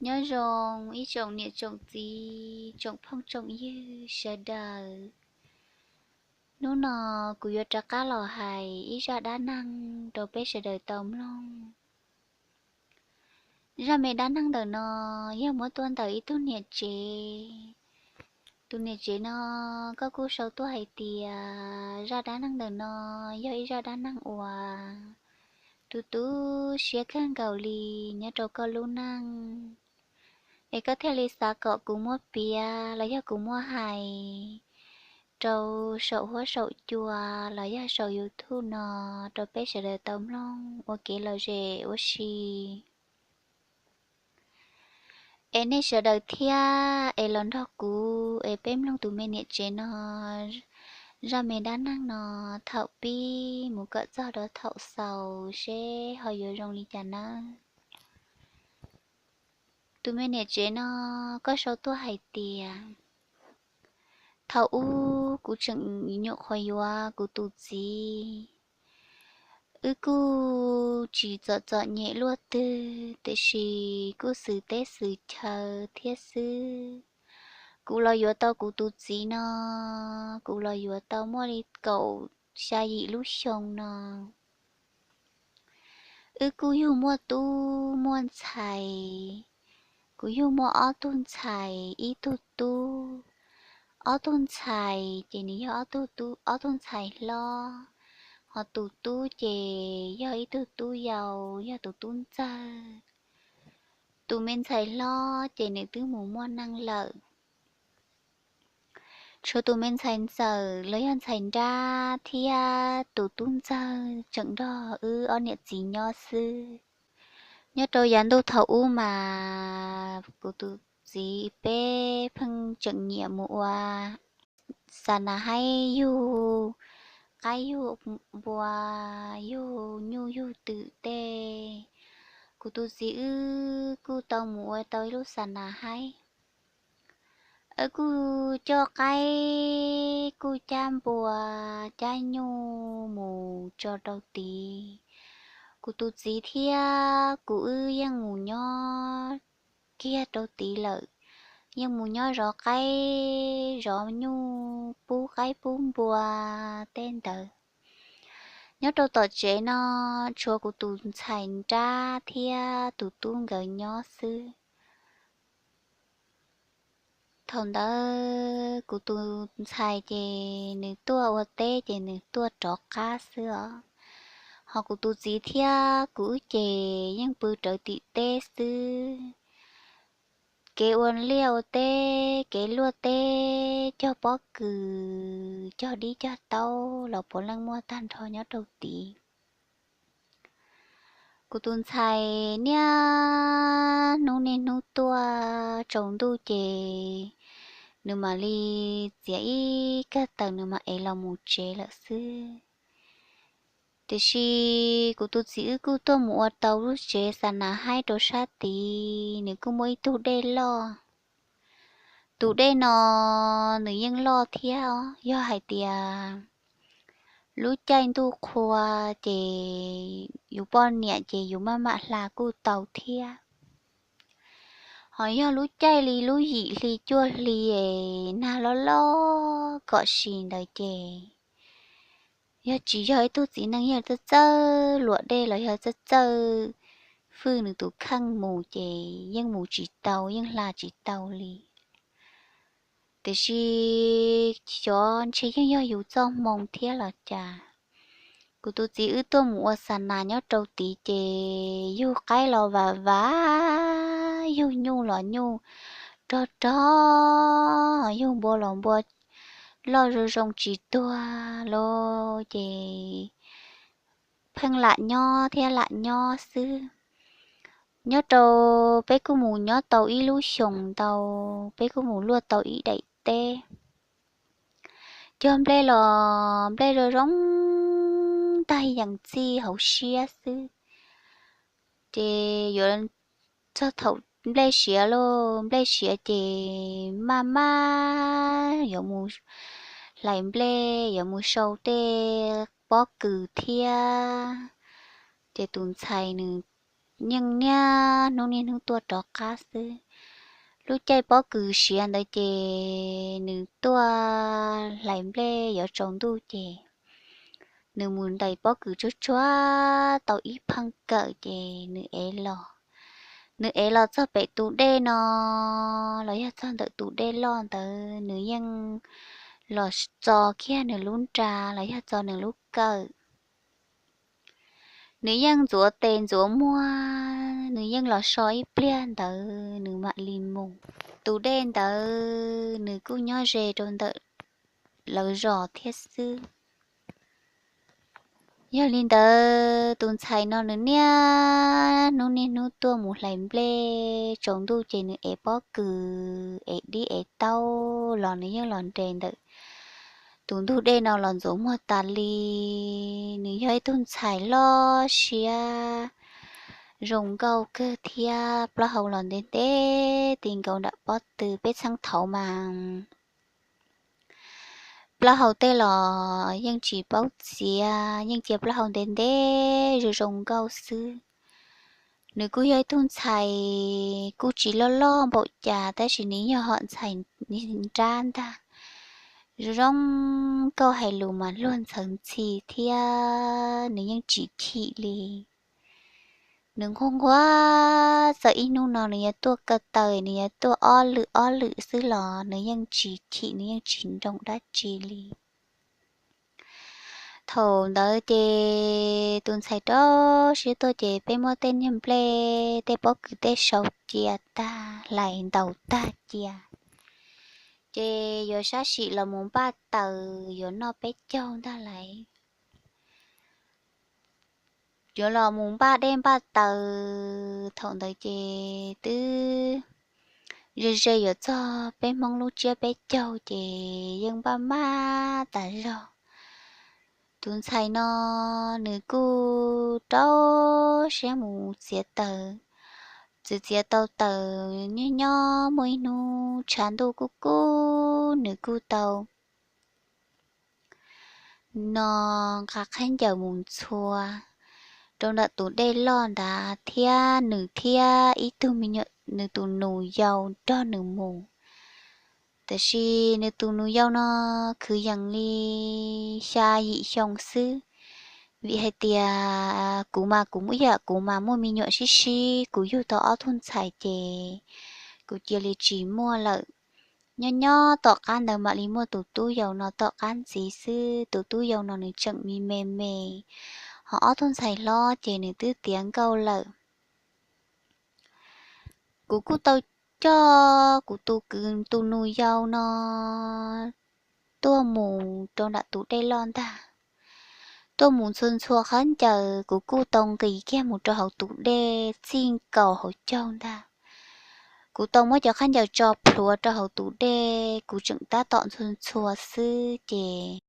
Nyob zoo ib tsoom niam tsoom txiv, tsoom phooj tsoom ywg sawv daws. Hnub no kuv yuav rov qab los hais ib zaj dab neeg rau peb sawv daws tau mloog. Zaj me dab neeg ntawm no yog muab tuaj ntawm ib tug niam tsev. Tus niam tsev no koj kuj sau tuaj hais tias zaj dab neeg ntawm no yog ib zaj dab neeg uas tu tu siab kawg nkaus li nyob rau koj lub neej, es koj thiaj li xav kom kuv muab piav los yog kuv muab hais rau saum huab saum cua los yog saum YouTube no rau peb sawv daws tau mloog ua kev lom zem ua si. Es nej sawv daws thiab es los nrog kuv es peb mloog tus me niam tsev no zaj me dab neeg no thaum pib mus kom txog rau thaum xaus seb ho yuav zoo li cas nawb. Tus me niam tsev no koj sau tuaj hais tias, thaum ub kuv tseem nyuam qhuav yuav kuv tus txiv, wb kuj tsis txom txom nyem luaj twg tiam sis kuj xwm teb xwm chaw thiab xwb. Kuv los yuav tau kuv tus txiv no, kuv los yuav tau muaj li kaum xya yim lub xyoo no. Wb kuj yug muaj tub muaj ntxhais, kuv yug muaj ob tug ntxhais ib tug tub. Ob tug ntxhais ces nws yog ob tug tub, ob tug ntxhais hlob, ho tus tub ces yog ib tug tub yau, yog tus tub ntxawg. Tus me ntxhais hlob ces nws twb mus muaj neej lawm. Tshuav tus me ntxhais ntxawm los yog ntxhais nrab thiab tus tub ntxawg tseem nrog wb ob niam txiv nyob xwb. Nyob rau yav ntuj thaum ub mas kuv tus txiv peb pheej tseem nyiam mus ua xa nas haib, yug qaib yug npua, yug nyuj yug twm tej. Kuv tus txiv wb kuj tau mus ua tau ib lub xa nas haib. Wb kuj coj qaib kuj cab npua cab nyuj mus tso rau tid. Kuv tus txiv thiab kuv wb yeej mus nyob kiag rau tid lawm, yeej mus nyob zov qaib zov nyuj pub qaib pub npua tej ntawd. Nyob rau tom tsev no tshuav kuv tus ntxhais nrab thiab tus tub nkawd nyob xwb. Thaum ntawd kuv tus ntxhais ces nws tuaj ua teb ces nws tuaj rov qab xwb os. Ho kuv tus txiv thiab kuv wb ces yeej pw rawv tim teb xwb. Kev ua liaj ua teb, kev luaj teb, cog pob kws, cog dib cog taub los puav leej muaj tag nrho nyob rau tid. Kuv tus ntxhais niaj hnub niaj hnub tuaj tsaus ntuj ces nws mam li txiav ib kawm taws nws mam ev los mus tsev lawm xwb. Tiam sis kuv tus txiv wb kuj tuaj mus ua tau lub tsev xa nas haib rau sab tid, nws kuj muaj ib tug dej loj. Tus dej no nws yeej loj thiab os, yog hais tias lub caij ntuj qhua ces yus poj niam ces yus maj mam hla kuj tau thiab. Ho yog lub caij li lub yim hli cuaj hli es nag loj loj kom si ntawd ces yog tsis yog ib tug txiv neej yog txawj txawj luam dej los yog txawj txawj fwj nws tus kheej mus ces yeej mus tsis tau, yeej hla tsis tau li. Tiam sis xyov ntshe yeej yog yus txoj hmoo thiab los cas, kuv tus txiv wb tuaj mus ua xa nas nyob rau tid ces yug qaib los vam vam, yug nyuj los nyuj rog rog, yug npua los npua loj zoo zoo tsis tuag los ces pheej lam nyob thiab lam nyob xwb. Nyob rau peb kuj mus nyob tau ib lub xyoos ntau, peb kuj mus luaj tau ib daim teb. Cog nplej los nplej zoo zoo tag yees txij hauv siab xwb. Ces yuav txog thaum nplej siav lauj, nplej siav ces maj maj yuav mus hlais nplej, yuav mus sau tej pob kws thiab. Ces tus ntxhais nws yeej niaj hnub niaj hnub tuaj rov qab xwb. Lub caij pob kws siav ntawd ces nws tuaj hlais nplej yuav tsaus ntuj ces nws mus ntais pob kws tsuag tsuag tau ib pheej kawm ces nws ev los. Nws ev los txog pem tus dej no los yog txog ntawm tus dej loj ntawd nws yeej los txo kiag nws lub nra los yog txo nws lub kawm. Nws yeej ntxuav tes ntxuav muag, nws yeej los so ib pliag ntawd nws mam li mus. Tus dej ntawd nws kuj nyob ze rau ntawm lawv zos thiab xwb. Yog li ntawd tus ntxhais no nws niaj hnub niaj hnub tuaj mus hlais nplej, tsaus ntuj ces nws ev pob kws ev dib ev taub los nws yeej los nres ntawm tus ntug dej no los ntxuav muag tas li. Nws yog ib tug ntxhais loj siab zoo nkauj kawg thiab plaub hau los ntev ntev ti nkaus nram pob tw. Peb txheej thaud mas plaub hau tej los yeej tsis paub txiav, yeej cia plaub hau ntev ntev zoo zoo nkauj xwb. Nws kuj yog ib tug ntxhais kuj tsis loj loj npaum cas tab sis nws yog hom ntxhais nrab ntag. Zoo zoo nkauj hais lus mas luag ntxhawv ntxhi thiab nws yeej tsis chim li. Nws nquag nquag txawm ib hnub no nws yuav tuaj ko taw, nws yuav tuaj ob lwm ob lwm xwb los nws yeej tsis chim, nws yeej tsis nroo dab tsi li. Thaum ntawd ces tus ntxhais rau siab tuaj ces peb muab tej niag nplej tej pob kws tej sau cia tag, hlais ntaus tag cia, ces yuav sab sim los mus npaj taws yuav noj peb caug ntag lauj. Yuav los mus npaj dej npaj taws, thaum ntawd ces twb ze ze yuav txog peb Hmoob lub tsiab peb caug ces yeej npaj maj tas zog. Tus ntxhais no nws kuj rau siab mus txiav taws. Txiav txiav tau taws nyob nyob muaj ib hnub tshav ntuj kuj kub, nws kuj tau no nqa khaub ncaws mus ntxhua rau ntawm tus dej loj ntawd thiab nws thiab ib tug me nyuam, nws tus nus yau nrog nws mus. Tiam sis nws tus nus yau no kwv yees li xya yim xyoo xwb, vim hais tias kuv mas kuv muaj yam kuv mas muaj me nyuam sib sib, kuv yug tau ob tug ntxhais ces kuv cia li tsis muaj lawm. Nyob nyob tom qab ntawd mam li muaj tus tub yau no tom qab ntxiv xwb, tus tub yau no nws tseem me me me, ho ob tug ntxhais hlob ces nws twb tiav nkauj lawm. Kuv kuj tau coj kuv tus kwv tus nus yau no tuaj mus rau nram tus dej loj ntag. Tuaj mus ntxhua ntxhua khaub ncaws, kuv kuj tau nqis kiag mus rau hauv tus dej txij nkaus hauv caug ntag. Kuv tau muab cov khaub ncaws tso plhuav rau hauv tus dej, kuv tseem tab tom ntxhua ntxhua xwb ces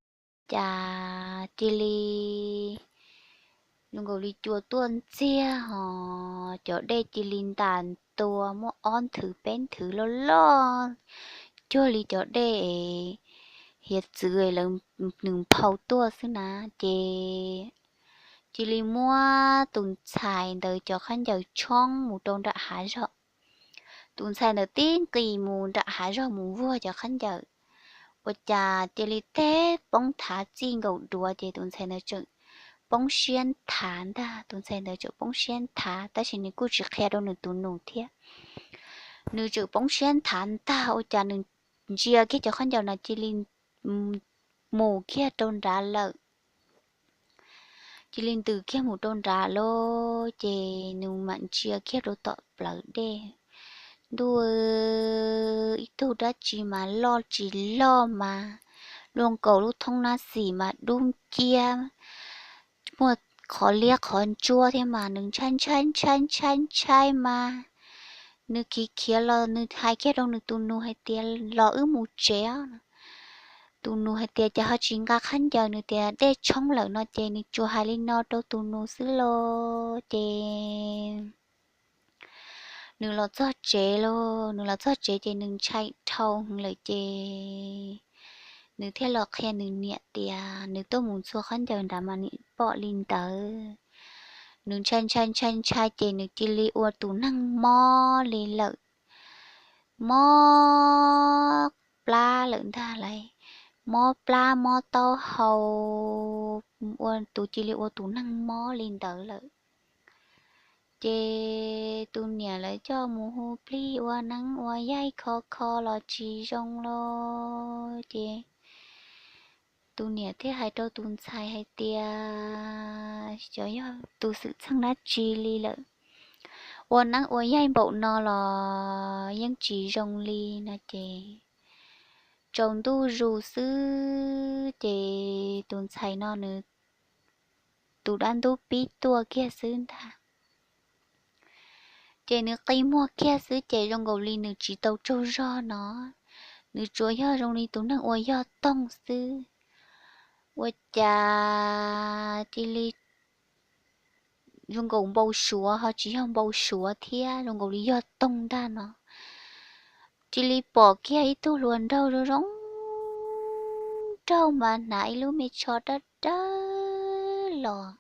cas cia li zoo nkaus li cua tuaj ntxiag ho cov dej cia li ntas ntua muaj ob nthwv peb nthwv loj loj cuag li cov dej hiav txwv lawv nws nphau tuaj xwb na. Ces cia li muab tus ntxhais ntawd cov khaub ncaws tshoob mus rau nram hav zog. Tus ntxhais ntawd tib nqis mus nram hav zog mus vuag cov khaub ncaws, ua cas cia li teb poob thav txij nkaus duav ces tus ntxhais ntawd tseem poob siab nthav ntag. Tus ntxhais ntawd tseem poob siab nthav tab sis nws kuj tsis qhia rau nws tus nus thiab. Nws tseem poob siab nthav ntag ua cas nws ntsia kiag cov khaub ncaws no cia li mus kiag rau nrad lawm. Cia li ntws kiag mus rau nrad lawm ces nws mam ntsia kiag rau tom plawv dej. Ntuj, ib tug dab tsi mas loj tsis loj mas luaj nkaus lub thoob nab xim mas dub nciab, muaj qhov liab qhov ntsuab thiab mas nws ntshai ntshai ntshai ntshai ntshai mas nws khiav khiav los nws hais kiag rau nws tus nus hais tias los wb mus tsev os. Tus nus hais tias cas ho tsis nqa khaub ncaws, nws tias dej tshoob lawm no ces nws tsuas hais li no rau tus nus xwb los ces nws los txog tsev lauj. Nws los txog tsev ces nws ntshai dhau heev lawm ces nws thiaj los qhia nws niam tias nws tuaj mus ntxhua khaub ncaws nrad mas niam pom li ntawd. nws ntshai ntshai ntshai ntshai ces nws cia li ua tus neeg mob li lawm, mob plab lawm ntag lauj, mob plab mob taub hau, ua tus cia li ua tus neeg mob li ntawd lawm. Ces tus niam lawv coj mus hu plig ua neeb ua yaig kho kho los tsis zoo los ces tus niam thiaj hais rau tus ntxhais hais tias, Xyov yog tus xwm txheej dab tsi li lawm, ua neeb ua yaig npaum no los yeej tsis zoo li no ces tsaus ntuj zus xwb ces tus ntxhais no nws tus dab ntub pib tuaj kiag xwb ntag. Ces nws qi muag kiag xwb ces zoo nkaus li nws tsis tau tsaug zog no, nws tsuas yog zoo li tus neeg uas yog toog xwb. Ua cas cia li zoo nkaus npau suav ho tsis yog npau suav thiab, zoo nkaus li yog toog ntag no. Cia li pom kiag ib tug hluas nraug zoo zoo nraug mas hnav ib lub me tsho dawb dawb los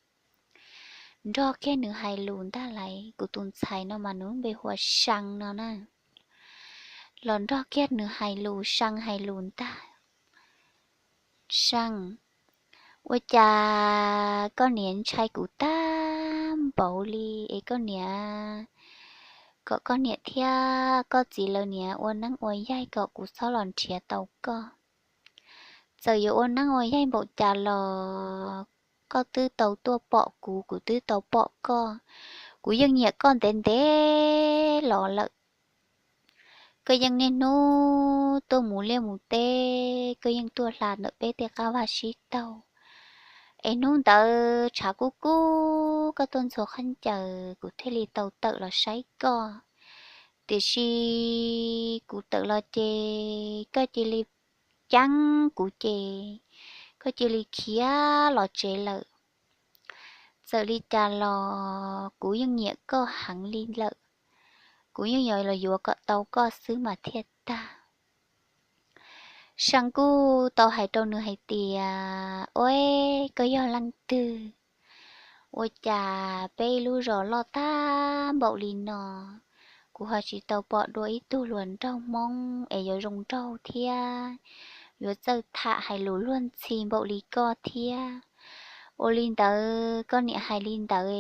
nrog kiag nws hais lus ntag lauj. Kuv tus ntxhais no mas nws lub npe hu ua See no na. Los nrog kiag nws hais lus, See hais lus ntag, See, ua cas koj niam ntshai kuv tag npaum li es koj niam, kom koj niam thiab koj txiv lawv niam ua neeb ua yaig kom kuv txhob los nrhiav tau koj. Txawm yuav ua neeb ua yaig npaum cas los koj twb tau tuaj pom kuv, kuv twb tau pom koj. Kuv yeej nyiam koj ntev ntev los lawm. Koj yeej niaj hnub tuaj mus liaj mus teb, koj yeej tuaj hla ntawm peb tej qab vaj sib taug. Es hnub ntawd tshav kub kub koj tuaj ntxhua khaub ncaws kuv thiaj li tau tawm los saib koj. Tiam sis kuv tawm los ces koj cia li ceeb kuv ces koj cia li khiav los tsev lawm. Txawm li cas los kuv yeej nyiam koj heev li lawm. Kuv yeej yuav los yuav kom tau koj xwb mas thiaj tag. See kuj tau hais rau nws hais tias, Ua, koj yog leej twg? Ua cas peb ib lub zos loj tag npaum li no, kuv ho tsis tau pom dua ib tug hluas nraug Hmoob es yuav zoo nraug thiab yuav txawj tham hais lus luag ntxhi npaum li koj thiab? Ua li ntawd koj niam hais li ntawd,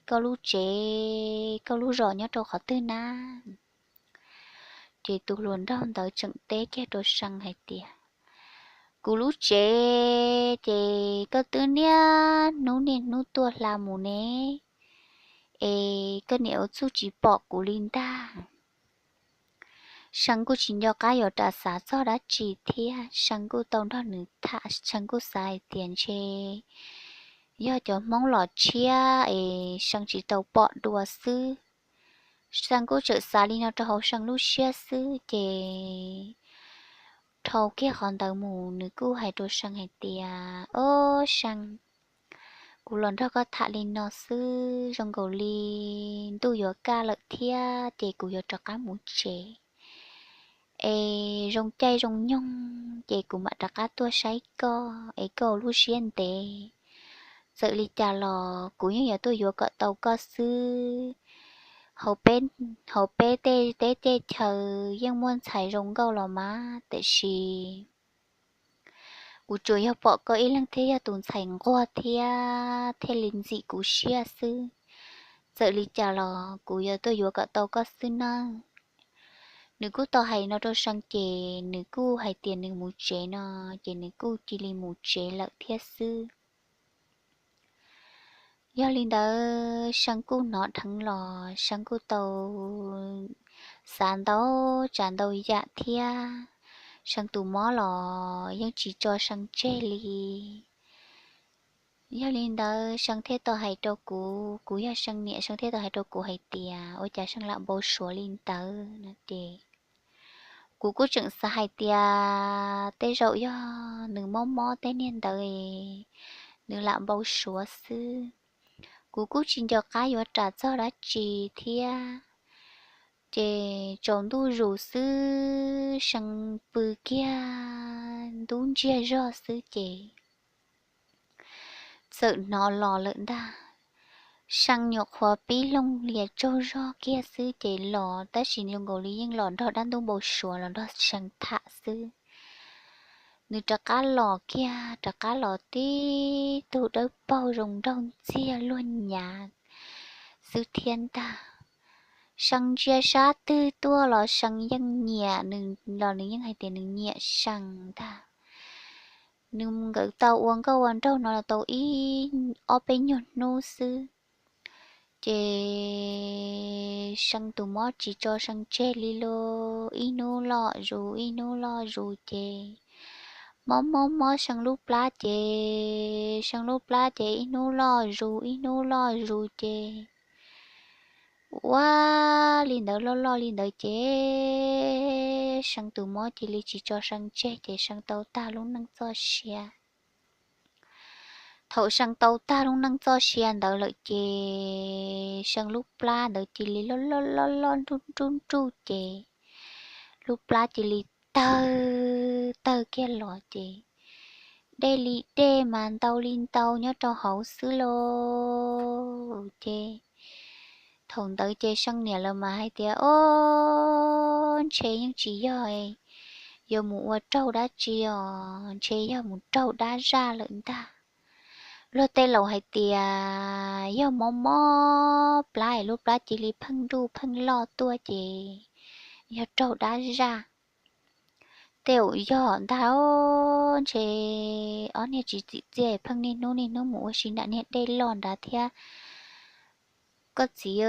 koj lub tsev koj lub zos nyob rau qhov twg na? Ces tus hluas nraug ntawd tseem teb kiag rau See hais tias, Kuv lub tsev ces koj twb niaj hnub niaj hnub tuaj hla mus ne, es koj niam ua txuj tsis pom kuv li ntag. See kuj tsis nco qab yuav rov xav txog dab tsi thiab, See kuj tau nrog nws tham, See kuj xav hais tias ntshe yog cov Hmoob los tshiab es See tsis tau pom dua xwb. See kuj tseem xav li no rau hauv See lub siab xwb ces dhau kiag qhov ntawd mus nws kuj hais rau See hais tias, Ob See, kuv los nrog koj tham li no xwb, zoo nkaus li ntuj yuav kaj lawm thiab ces kuv yuav rov qab mus tsev. Es zoo caij zoo nyoog ces kuv mam rov qab tuaj saib koj es koj ua lub siab ntev. Txawm li cas los kuv yeej yuav tuaj yuav kom tau koj xwb. Hauv peb, hauv peb tej teb tej chaw yeej muaj ntxhais zoo nkauj los mas, tiam sis kuv tsuas yog pom koj ib leeg thiaj yog tus ntxhais nquag thiab thiaj li ntxim kuv siab xwb. Txawm li cas los kuv yuav tuaj yuav kom tau koj xwb nawb. Nws kuj tau hais no rau See ces nws kuj hais tias nws mus tsev no, ces nws kuj cia li mus tsev lawm thiab xwb. Yog li ntawd See kuj hnov dheev los See kuj tau xav ntau tsav ntau yam thiab, See tus mob los yeej tsis tso See tseg li. Yog li ntawd See thiaj tau hais rau kuv, kuv yog See niam, See thiaj tau hais rau kuv hais tias, Ua cas See lam npau suav li ntawd no ces kuv kuj tseem xav hais tias tej zaum yog nws mob mob tej niag ntawd, nws lam npau suav xwb. Kuv kuj tsis nco qab yuav ras txog dab tsi thiab. Ces tsaus ntuj zus xwb See pw kiag ntub ntsiag zog xwb ces txawm hnov los lawm ntag. See nyuam qhuav pib looj lias tsaug zog kiag xwb ces los, tab sis zoo nkaus li yeej los nrog dab ntub npau suav los nrog See tham xwb. Nws rov qab los kiag, rov qab los tib tug dawb paug zoo nraug ntxiag luag nyav xwb thiab ntag. See ntsia sab twg tuaj los See yeej nyiam nws, los nws yeej hais tias nws nyiam See ntag. Nws nkawd tau ua nkauj ua nraug no los tau ib ob peb nyuag hnub xwb, ces See tus mob tsis tso See tseg li lauj. Ib hnub loj zus ib hnub loj zus ces mob mob mob See lub plab ces, See lub plab ces ib hnub loj zus ib hnub loj zus ces ua li ntawd loj loj li ntawd ces See tus mob cia li tsis tso See tseg ces See tau tag lub neej txoj sia. Thaum See tau tag lub neej txoj sia ntawd lawm ces See lub plab ntawd cia li loj loj loj loj nruj nruj nruj ces lub plab cia li tawg tawg kiag los ces dej li dej mas ntau li ntau nyob rau hauv xwb lauj. Ces thaum ntawd ces See niam lawv mas hais tias, Ob, ntshe yeej tsis yog yuav mus ua raug dab tsi os, ntshe yog mus raug dab zaj lawm ntag. Luag tej laus hais tias yog mob mob plab es lub plab cia li pheej nruj pheej loj tuaj ces yog raug dab zaj. Tej zaum yog ntag, ntshe ob niag tsis txim txiaj pheej niaj hnub niaj hnub mus ua si nram niag dej loj nrad thiab. Koj txiv,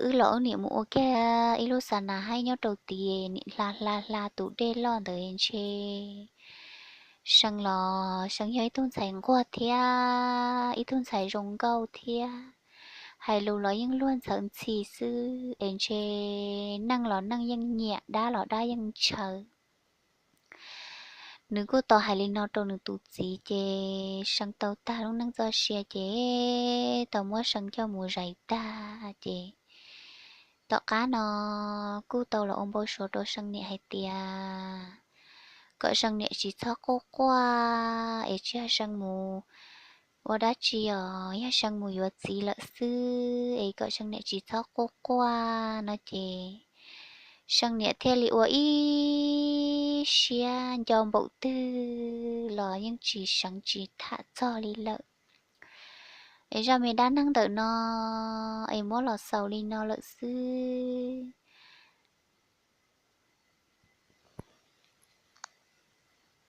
wb los wb niam mus ua kiag ib lub xa nas haib nyob rau tid, niam hla hla hla tus dej loj ntawd ntshe See los See yog ib tug ntxhais nquag thiab ib tug ntxhais zoo nkauj thiab, hais lus los yeej luag ntxhawv ntxhi xwb es ntshe neej los neej yeej nyiam, dab los dab yeej ntshaw. Nws kuj tau hais li no rau nws tus txiv ces See tau tag lub neej txoj sia ces tau muab See coj mus zais tag ces tom qab no kuj tau los ua npau suav rau See niam hais tias kom See niam tsis txhob quaj quaj es tsis yog See mus ua dab tsi os, yog See mus yuav txiv lawm xwb es kom See niam tsis txhob quaj quaj no ces See niam thiaj li ua ib siab nco npaum twg los yeej tsis seev tsis tham txog li lawm. Es zaj me dab neeg ntawm no es muab los xaus li no lawm xwb.